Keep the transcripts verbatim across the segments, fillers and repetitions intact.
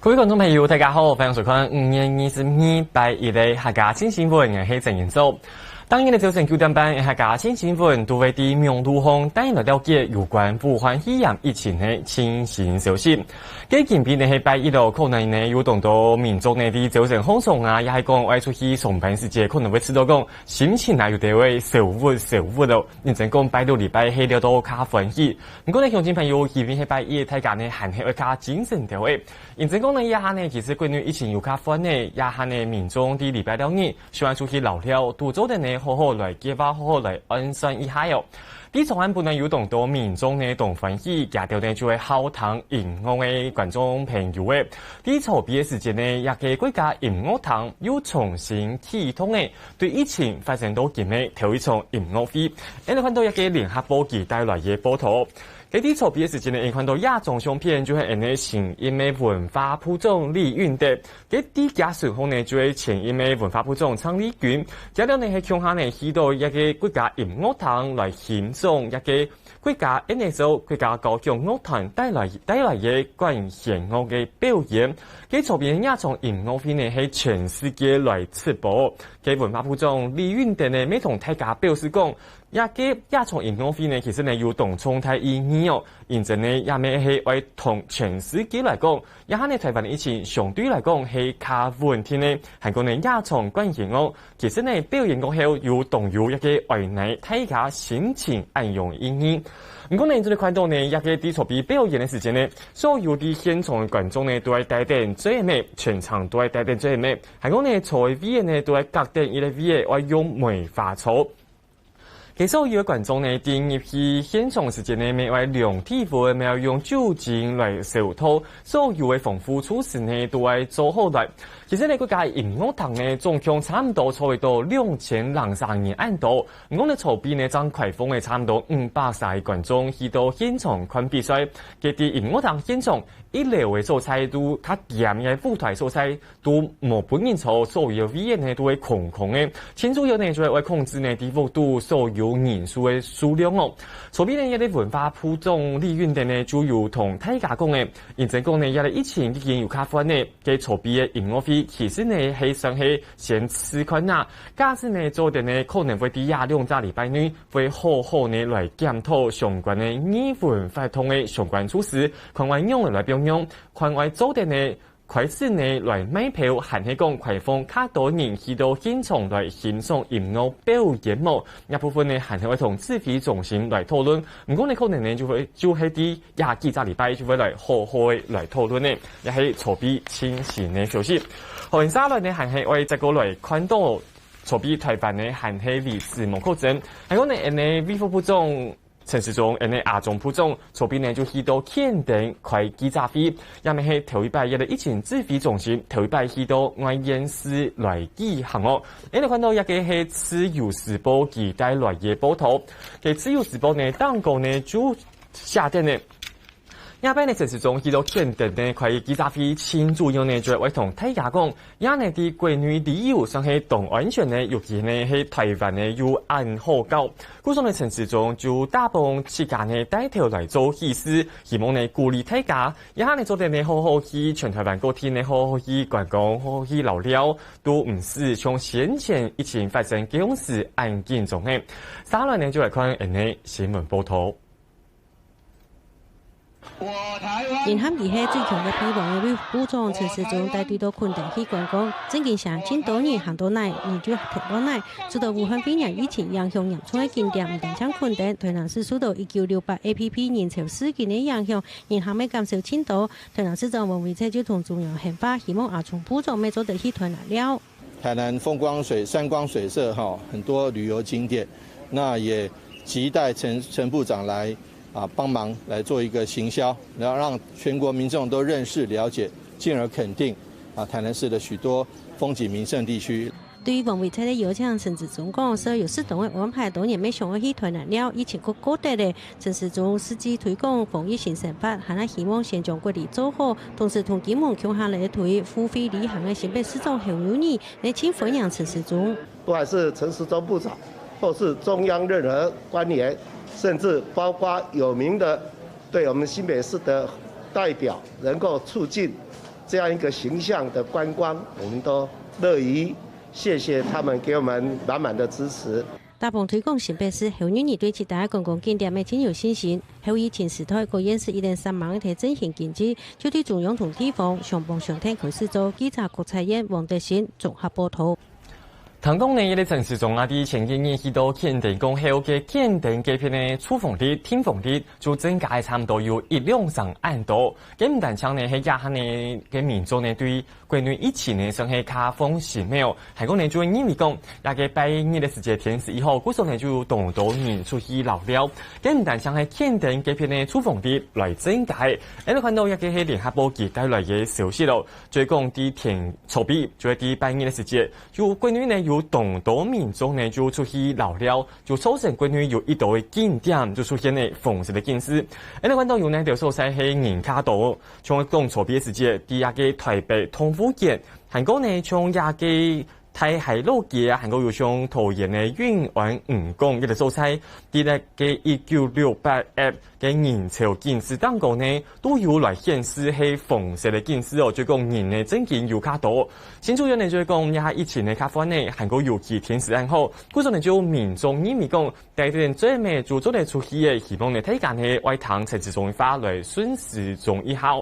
各位觀眾朋友，大家好，歡迎收看五月二十二拜一个客家新新聞，𠊎係陳英祖。當日个朝晨九點半，客家新新聞都會在網路項帶來了解有關武漢肺炎疫情个最新消息。該今晡日係拜一囉，可能呢有當多民眾呢在朝晨䟘床啊，也係講愛出去上班時節，可能會試著講心情啊有兜會愁鬱愁鬱囉。認真講，拜六禮拜係了到較歡喜。毋過呢，鄉親朋友，今晡日係拜一，大家呢還係愛較精神兜仔。 認真講呢，這下呢，其實國內疫情有較緩呢，這下呢，民眾在禮拜六日，想愛出去尞尞，都做得呢，好好來計畫，好好來安算一下哦。在昨暗晡呢，有當多民眾呢，當歡喜，佢兜呢就係好聽音樂个觀眾朋友仔。在昨晡个時節呢，這个國家音樂廳又重新啟動呢，對疫情發生到今个頭一場音樂會。𠊎兜看到這个聯合報佢帶來个報導。 該在昨晡个時節呢，𠊎看到這張相片就係𠊎兜新任个文化部長李允德。該在厥身項呢，就係前任个文化部長鄭麗君。佢兜呢係共下呢去到這个國家音樂廳來欣賞這个國家N S O國家交響樂團帶來帶來个管弦樂个表演。該昨晡个這場音樂會呢係全世界來直播。該文化部長李允德呢，乜同大家表示講， 這个這場音樂會呢，其實呢有當重大意義哦。因為呢，這乜係愛同全世界來講，這下呢台灣个疫情相對來講係較穩定呢。還過呢，這場管弦樂其實呢表演過後，有當有一个愛來大家心情恁樣个意義。毋過呢，你做得看到呢，這个在昨晡表演个時間呢，所有在現場个觀眾呢都愛戴等嘴仔，全場都愛戴等嘴仔。還過呢，坐个位仔呢都愛隔等一个位仔，愛用梅花座。 該所有个觀眾呢，進入去現場時節呢，乜愛量體溫，乜愛用酒精來消毒，所有个防護措施呢，都愛做好來。其實呢，國家音樂廳呢，總共差毋多坐會到兩千零儕人恁多，毋過呢，昨晡呢，正開放个差毋多五百儕个觀眾去到現場看比賽。該在音樂廳現場一樓个所在都較恬个舞台所在， 都無分人坐，所有个位仔呢都係空空个，盡主要呢就係愛控制呢在屋肚所有人數个數量哦。昨晡呢，這个文化部長李允德呢就有同大家講个，因為講呢，這个疫情已經有較緩呢，該昨晡个音樂會其實呢係算係先試看啊，假使呢做得呢，可能會在這兩隻禮拜內會好好呢來檢討相關个藝文活動个相關措施，看愛仰仔來變樣，看愛做得呢 開始呢來賣票，還係講開放較多人去到現場來欣賞音樂表演無？這部分呢還係愛同指揮中心來討論。毋過呢，可能呢就會就係在這幾隻禮拜就會來好好个來討論呢，也係昨晡最新个消息。好，接下來呢還係愛再過來看到昨晡台灣呢還係維持無確診，還有呢，𠊎兜衛福部長 陳時中，𠊎兜阿中部長昨晡呢就去到墾丁開記者會，也乜係頭一擺，這个疫情指揮中心頭一擺去到外縣市來舉行哦。𠊎兜看到這个係自由時報佢帶來个報導，該自由時報呢，頂高呢就寫等呢，這擺呢陳時中去到墾丁呢開記者會，盡主要呢就係愛同大家講， 這呢在國內旅遊算係當安全呢，尤其呢係台灣呢又恁好搞。故所呢陳時中就打幫自家呢帶頭來做起事，希望呢鼓勵大家，這下呢做得呢好好去全台灣各地呢好好去觀光，好好去尞尞，都毋使像先前疫情發生該央時恁緊張个。接下來呢就來看𠊎兜新聞報導。 言下之意係最強个希望个衛部長陳時中帶隊到墾丁去觀光，正經想盡多人行到哪，人就跈到哪。受到武漢肺炎疫情影響嚴重个景點，毋單淨墾丁，臺南市受到一九六八A P P人潮事件个影響，人客乜減少盡多。臺南市長黃偉哲就同中央喊話，希望阿中部長乜做得去臺南尞。 台南風光水、山光水色哈，很多旅遊景点，那也期待陈陈部长来啊帮忙来做一个行销，然后让全国民众都认识了解，进而肯定啊台南市的许多风景名胜地区。对于黃偉哲个邀請，陳時中講，所有適當个安排，當然乜想愛去臺南尞，疫情過過忒咧， 陳時中實際推廣防疫新生活，還係希望先將隔離做好，同時同金門共下來推付費旅行个新北市長侯友宜，也盡歡迎陳時中。不管是陈时中部长，或是中央任何官员，甚至包括有名的对我们新北市的代表，能够促进这样一个形象的观光，我们都乐于，谢谢他们给我们满满的支持。 大鵬推廣新北市後日，對其他觀光景點也真有信心。後疫情時代，各縣市一連三晚个振興經濟，就對中央同地方相幫相𢯭開始做。記者郭彩燕、王德新綜合報導。聽講呢，這个陳時中啊，在前幾日去到墾丁過後，該墾丁該片个住房率、訂房率就增加了差毋多有一兩成恁多。該毋單淨呢，係這下呢，該民眾呢對 國內疫情呢算係較放心了，還過呢就會認為講，這个拜日个時節天時已好，故所呢就有當多人出去遶尞。該毋單淨係墾丁該片个住房率來增加个，𠊎兜看到這个係聯合報佢帶來个消息咯，就係講在天初八，就係在拜日个時節，就國內呢有當多民眾呢就出去遶尞，就造成國內有一兜个景點就出現了紅色个警示。𠊎兜看到有哪兜所在係人較多， 像講初八个時節，在這个臺北同福街，還過呢，像這个大溪老街啊，還過有像桃園个永安漁港這个所在，在這个一九六八F个人潮警示當中呢，都有來顯示係紅色个警示哦，就講人呢正經有較多。新竹縣呢就係講這下疫情呢較緩呢，還過尤其天時恁好，故所呢就民眾認為講 帶等最尾就做得出去个，希望呢大家呢愛聽陳時中个話來順時鐘一下。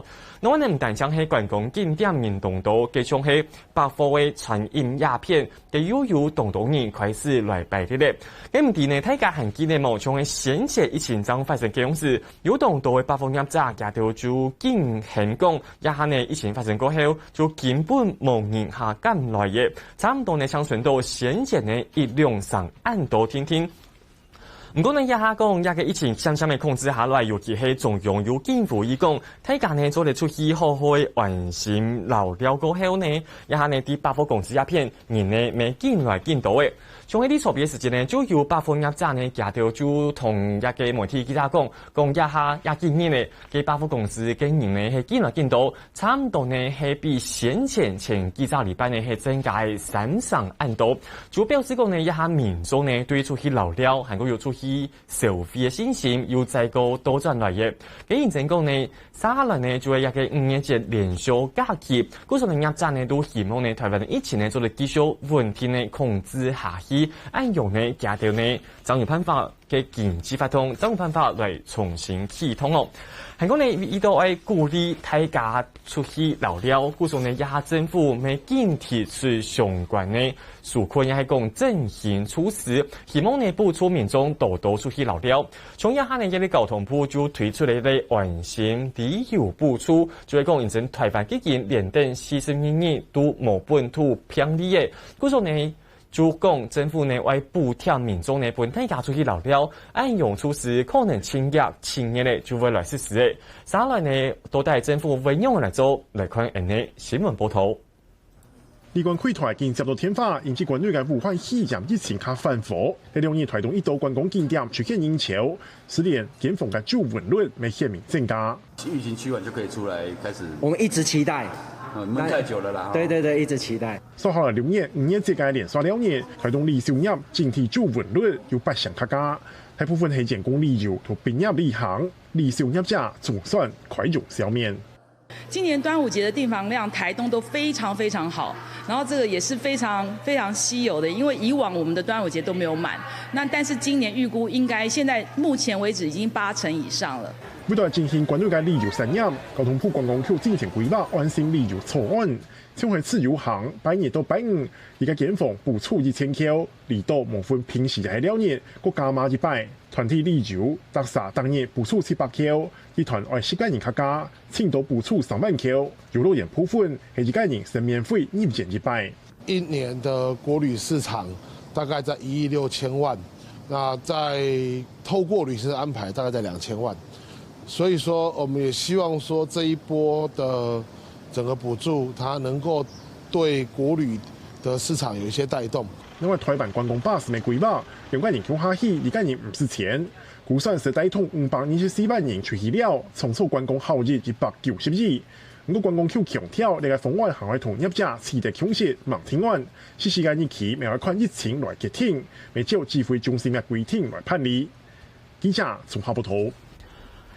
另外呢，毋單淨係觀光景點人當多，該像係百貨个餐飲這片，該又有當多人開始來排列咧。該毋知呢，大家還記得無？像係先前疫情正發生个樣時，有當多个百貨業者，佢兜就緊喊講，這下呢疫情發生過後，就根本無人客敢來咧。差毋多呢，像算到先前呢一兩成恁多定定。 毋過呢，這下講這个疫情漸漸个控制下來，尤其係中央有緊呼籲講，大家呢做得出去好好个安心遶尞過後呢，這下呢在百貨公司這片人呢乜緊來緊多咧。像係在昨晡个時節呢，就有百貨業者呢，佢兜就同這个媒體記者講，講這下這幾日呢，該百貨公司个人呢係緊來緊多， 差毋多呢係比先前前幾隻禮拜呢係增加个三成恁多。就表示講呢，這下民眾呢對出去遶尞，還過有出去消費个信心又再過倒轉來咧。該認真講呢，接下來呢就係這个五月節連續假期，故所呢業者呢都希望呢臺灣个疫情呢做得繼續穩定个控制下去，恁樣呢佢兜呢正有辦法 个經濟活動，正有辦法來重新啟動哦。還過呢，為著愛鼓勵大家出去遶尞，故所呢，這下政府乜緊提出相關个紓困，也係講振興措施，希望呢補助民眾多多出去遶尞。像這下呢，這个交通部就推出了一个安心旅遊補助，就係講因為臺灣已經連等四十二日都無本土病例个，故所呢， 就講政府呢愛補貼民眾呢，分大家出去遶尞，恁樣措施可能七月、七月咧就會來實施咧。接下來呢，到底政府會仰般來做？來看𠊎等个新聞報導。李官開臺緊接到電話，因為國內个武漢肺炎疫情較反覆，這兩日臺東一兜觀光景點出現人潮，就連間房个住滿率乜顯明增加。 疫情趨緩就可以出來開始。我們一直期待。嗯，悶太久了啦，哈。對，對，對，一直期待。紲落來六月、五月節个連續尞日，臺東旅宿業整體住滿率有八成較加，大部分係員工旅遊同畢業旅行，旅宿業者總算開容笑面。今年端午節的訂房量，臺東都非常非常好，然後這個也是非常非常稀有的，因為以往我們的端午節都沒有滿，那但是今年預估應該現在目前為止已經八成以上了。 為著振興國內个旅遊產業，交通部觀光局進前規劃安心旅遊草案，像係自由行，拜日到拜五，一个間房補助一千箍，離島無分平時還係尞日，過加碼一擺。團體旅遊，逐儕逐日補助七百箍，一團愛十个人較加，盡多補助三萬箍。遊樂園部分係一个人先免費入園一擺。 一年的國旅市場大概在一億六千萬，那在透過旅行社安排大概在兩千萬，所以說我們也希望說這一波的整個補助，它能夠對國旅的市場有一些帶動。另外，臺灣觀光巴士乜規劃，兩个人共下去，一个人毋使錢，估算係帶動五百二十四萬人出去尞，創造觀光效益一百九十億。 毋過觀光局強調，這个方案還愛同業者取得共識，吂定案，實施个日期乜愛看疫情來決定，乜照指揮中心个規定來辦理。記者綜合報導。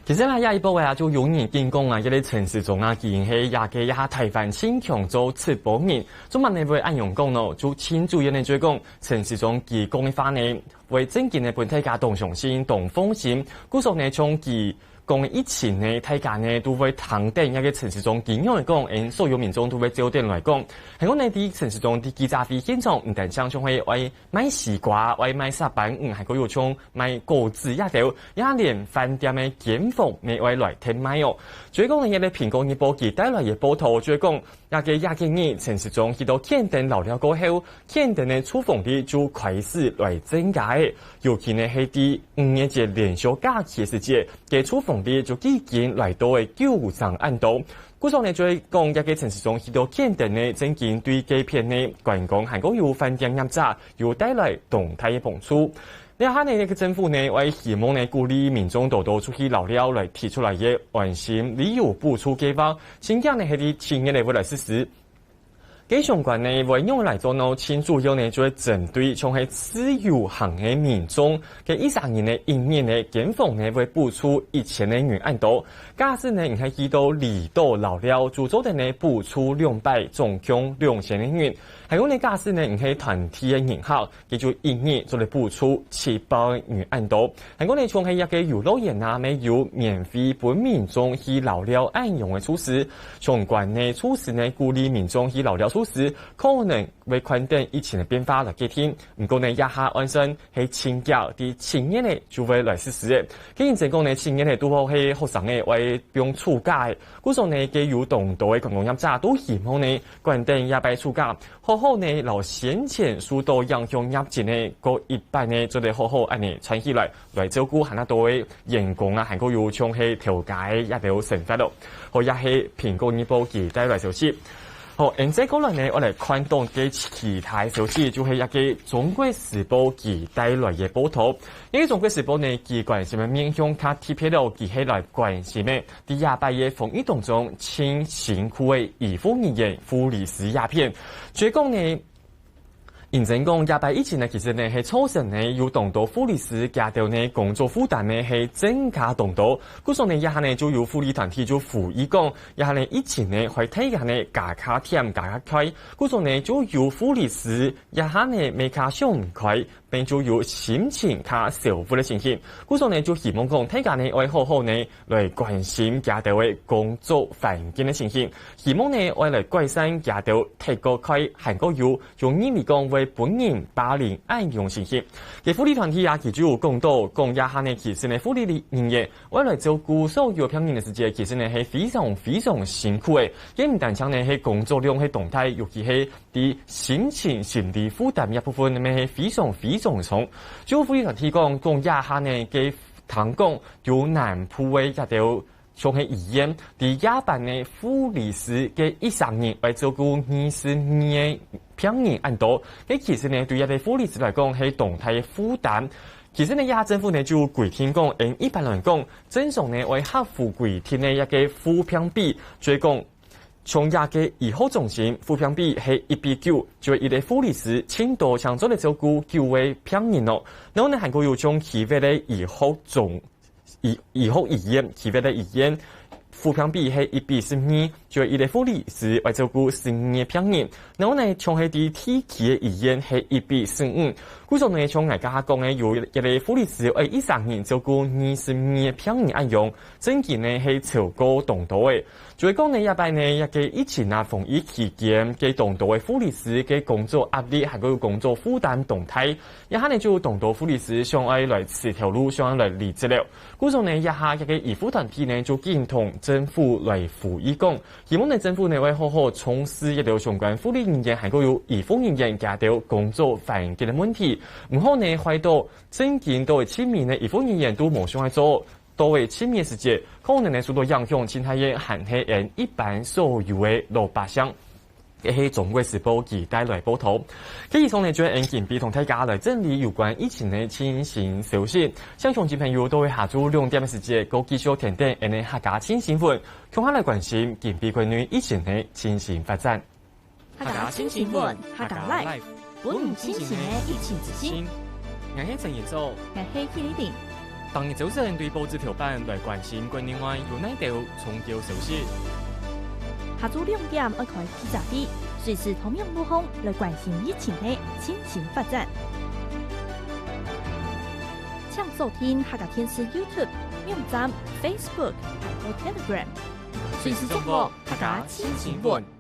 其實啦，這一波啊，就有人緊講啊，這個陳時中啊，佢係這個這下臺灣盡強做直播人，做麼个會恁樣講呢？就盡主要呢，就係講陳時中佢講个話呢，會正經个分大家當相信、當放心。故所呢，像佢講个以前呢，大家呢都會聽等這個陳時中佢仰般講，𠊎所有民眾都會照等來講。還有呢，在陳時中在記者會現場，毋單淨像係愛賣西瓜、愛賣沙班魚，還過有像賣果子這兜，也連飯店个間房乜愛來特賣哦。所以講呢，這個蘋果日報佢帶來个報導，就係講，這個這幾日陳時中去到墾丁遶寮過後，墾丁个住房率就開始來增加个，尤其呢係在五月節連續假期个時節，該住房率就已經來到个九成恁多。故所呢，就係講這個陳時中去到墾丁呢，正經對該片个觀光還過有飯店業者有帶來當大个幫助。這下呢，這個政府呢，會希望呢鼓勵民眾多多出去遶寮來提出來个安心旅遊補助計畫，盡遽呢係在七月个會來實施。該相關呢，會仰來做呢？盡主要呢，就係針對像係自由行个民眾，該一儕人呢，一日呢，間房呢會補助一千个銀恁多。假使呢，你係去到離島遶寮，就做得呢補助兩擺，總共兩千个銀。還有呢，假使呢，你係團體个人客， 佢就一日做得補助七百銀恁多。還過呢，像係這個遊樂園啊，乜有免費分民眾去遶寮恁樣个措施。相關个措施呢，鼓勵民眾去遶寮措施，可能會看等疫情个變化來決定。毋過呢，這下按算係盡遽，在七月呢就會來實施个。既然講呢，七月呢，拄好係學生仔會放暑假个，故所呢，該有當多个觀光業者都希望呢，趕等這擺暑假， 好好呢，摎先前受到影響業績呢，過一擺呢，做得好好恁呢串起來，來照顧還較多个員工啊，還過有像係頭家个這兜生活咯。好，這係蘋果日報佢帶來消息。好，𠊎再過來呢，𠊎來看到个其他消息，就係這個中國時報佢帶來个報導。因為中國時報呢，佢關心个面向較特別咯，佢係來關心个 在這擺个防疫當中，盡辛苦个醫護人員、護理師這片。所以講呢，認真講，這擺疫情呢，其實呢，係造成呢，有當多護理師佢兜呢，工作負擔呢，係增加當多。故所呢，這下呢，就有護理團體就呼籲講，這下呢，疫情呢，會大家呢，加較悿、加較快。故所呢，就有護理師這下呢，乜較想毋開， 並就有心情較愁鬱个情形。故所呢，就希望講大家呢，愛好好呢，來關心佢兜个工作環境个情形。希望呢，愛來改善佢兜忒過開還過有，就認為講會分人霸凌恁樣情形。該護理團體啊，佢就有講到，講這下呢，其實呢，護理人員愛來照顧所有病人个時節，其實呢，係非常非常辛苦个。佢毋單淨呢，係工作量係當大，尤其係 在心情、心理負擔這部分，乜係非常非常重。就護理團體講，講這下呢，个聽講有南部个這兜像係醫院，在夜班呢，護理師个一儕人愛照顧二十二个病人恁多。該其實呢，對這兜護理師來講，係當大个負擔。其實呢，這下政府呢，就規定講，𠊎一般來講，正常呢，愛合乎規定个一個護病比，所以講， 像這個醫學中心，護病比係一比九，就係一個護理師盡多淨做得照顧九個病人哦。然後呢，還過有像區域个醫學中，醫，醫學醫院，區域个醫院，護病比係一比十二，就係一個護理師愛照顧十二個病人。然後呢，像係在地區个醫院係一比十五。故所呢，像𠊎頭下講个，有一個護理師愛一儕人照顧二十二個病人恁樣，正經呢係超過當多个。 就係講呢，這擺呢，這個疫情啊，防疫期間，个當多个護理師个工作壓力，還過有工作負擔當大。這下呢，就有當多護理師想愛來辭頭路，想愛來離職了。故所呢，這下這個醫護團體呢，就緊同政府來呼籲講，希望呢，政府呢，會好好重視這兜相關護理人員，還過有醫護人員佢兜工作環境个問題，毋好呢，壞到正經到盡尾呢，醫護人員都無想愛做， 到个盡尾時節，可能會受到影響，盡大个還係𠊎一般所有个老百姓。這係中國時報佢帶來報導。該以上呢，就係𠊎今晡日同大家來整理有關疫情个最新消息。相信鄉親朋友都會下晝兩點个時節，過繼續跈等𠊎个客家新新聞，共下來關心今晡日國內疫情个最新發展。 客家新新聞，客家Live，分你清醒个疫情資訊。𠊎係陳彥祖，𠊎係K麗婷。逐日朝晨對報紙頭版來關心國內外有哪兜重要消息。下晝兩點愛開記者會，隨時透明路項來關心疫情个最新發展。請鎖定客家電視YouTube、網站、Facebook還有Telegram，隨時掌握客家最新聞。